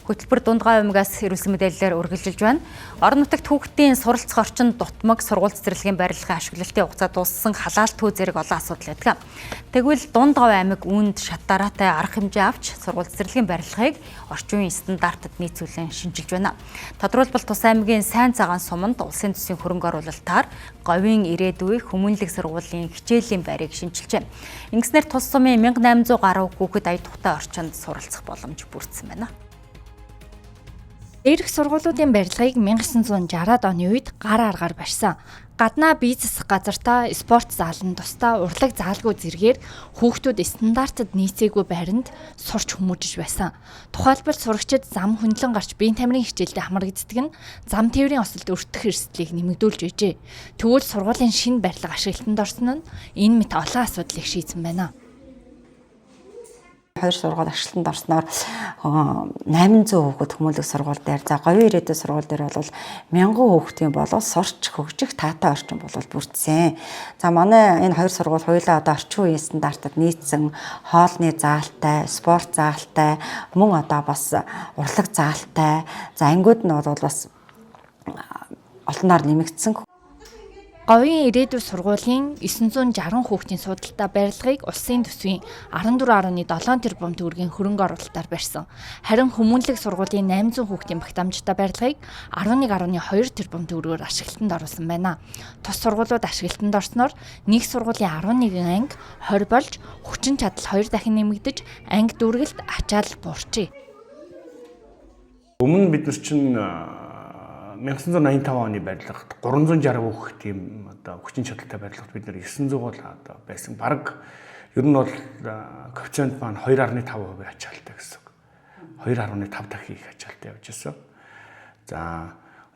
Хөтөлбөр Дундгай аймгаас эрүүлсэн мэдээллээр үргэлжилж байна. Орон нутагт хүүхдийн суралцах орчин дутмаг, сургууль цэцэрлэгийн барилгын ашиглалтын хугацаа дууссан халаалтгүй зэрэг олон асуудал байдаг. Тэгвэл Дундгай аймаг үүнд шат дараатай арга хэмжээ авч сургууль цэцэрлэгийн барилгыг орчин үеийн стандартад нийцүүлэн шинчилж байна. Тодорхойлбол Тус аймгийн Сайн цагаан суманд улсын төсвийн хөрөнгө оруулалтаар говийн ирээдүй хүмүүнлэг сургуулийн хичээлийн байрыг шинчилжээ. Ингэснээр Тус сумын 1800 гаруй хүүхэд ая тухтай орчинд суралцах боломж бүрдсэн байна. Дээрх сургуулиудын барилгыг 1960-ад оны үед гар аргаар барьсан. Гаднаа бие засах газартаа, спорт заалан тусдаа, урлаг заалгүй зэргээр хүүхдүүд стандартад нийцээгүй байранд сурч хүмүүжиж байсан. Тухайлбал сурагчид зам хөндлөн гарч биеийн тамирын хичээлдээ хамрагддаг нь зам тээврийн осолд өртөх эрсдлийг нэмэгдүүлж байжээ. Тэгвэл сургуулийн шинэ барилга ашиглалтанд орсон нь энэ мэт олон асуудлыг шийдсэн байна. Хоёр сургууль ашиглалтанд орсноор 800 хүүхэд хүмүүнлэг сургууль дээр, за говийн ирээдүйн сургууль дээр бол 1000 хүүхдийн болол сурч хөгжих таатай орчин бол бүрдсэн. За манай энэ хоёр сургууль хоёулаа одоо орчин үеийн стандартад нийцсэн хоолны заалтай, спорт заалтай, мөн одоо бас урлаг заалтай. За ангиуд нь бол бас олноор нэмэгдсэн. Говийн ирээдүйн сургуулийн 960 хүүхдийн судалтай барилгыг улсын төсвийн 14.7 тэрбум төгрөгийн хөрөнгө оруулалтаар барьсан. Харин хүмүүнлэг сургуулийн 800 хүүхдийн багтаамжтай барилгыг 11.2 тэрбум төгрөгөөр ашиглалтанд оруулсан байна. Тус сургуулиуд ашиглалтанд орсноор нэг сургуулийн 11 анги 20 болж хүчин чадал 2 дахин нэмэгдэж анги дүүргэлт ачаал буурчээ. Өмнө бид нар чинь 1985 оны барилгад 360 хүүхдийн одоо хүчин чадалтай барилгад бид нар 900 бол одоо байсан. Бараг ер нь бол коэффициент маань 2.5% ачаалтай гэсэн үг. 2.5 дахин их ачаалтай явж байсан. За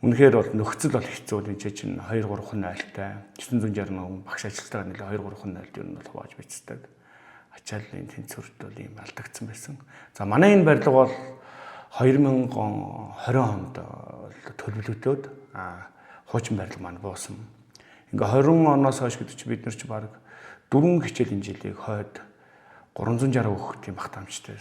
үнэхээр бол нөхцөл бол хэцүү нэг чинь 2 3 0-тай 961 багш ажилтайгаа нэлээ 2 3 0-д ер нь бол хувааж бичдэг. Ачааллын тэнцвэрт бол ийм алдагдсан байсан. За манай энэ барилга бол 2020 онд төлөвлөгдөөд хуучин барилга маань буусан. Ингээ 20 оноос хойш гэдэг чинь бид нар чи бараг дөрвөн хичээлийн жилийг хойд 360 хүүхдийн багтаамжтай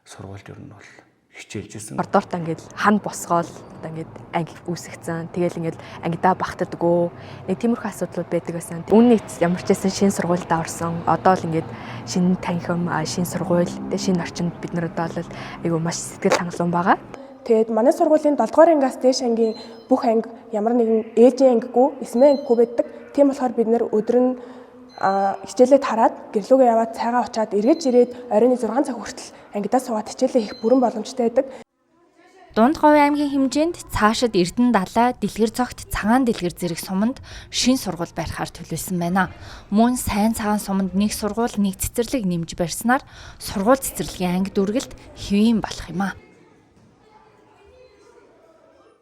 сургуульд ер нь бол хичээлж исэн. Коридортоо ингээд хан босгоол одоо ингээд анги үүсгэцэн. Тэгэл ингээд ангидаа багтдаггүй. Нэг тиймэрхүү асуудлууд байдаг байсан. Үүний ямар ч байсан шинэ сургуульдаа орсон. Одоо л ингээд шинэ танхим, шинэ сургууль, тэгээ шинэ орчинд бид нар одоо л айгүй маш сэтгэл хангалуун байгаа. Тэгээд манай сургуулийн 7 дугаар ангиас дээш ангийн бүх анги ямар нэгэн ээжийн ангигүй, эсмэн ангигүй байдаг. Тийм болохоор бид нэр өдөр нь хичээлээ тараад гэрлүүгээ яваад цайгаа уучаад эргэж ирээд оройн 6 цаг хүртэл ангидаа суугаад хичээлээ хийх бүрэн боломжтой байдаг. Дунд Говийн аймгийн хэмжээнд цаашид Эрдэнэ далай, Дэлгэр цогт, Цагаан дэлгэр зэрэг суманд шинэ сургууль барихаар төлөвлөсөн байна. Мөн Сайн цагаан суманд нэг сургууль, нэг цэцэрлэг нэмж барьснаар сургууль цэцэрлэгийн анги дүүргэлт хэвийн болох юм а.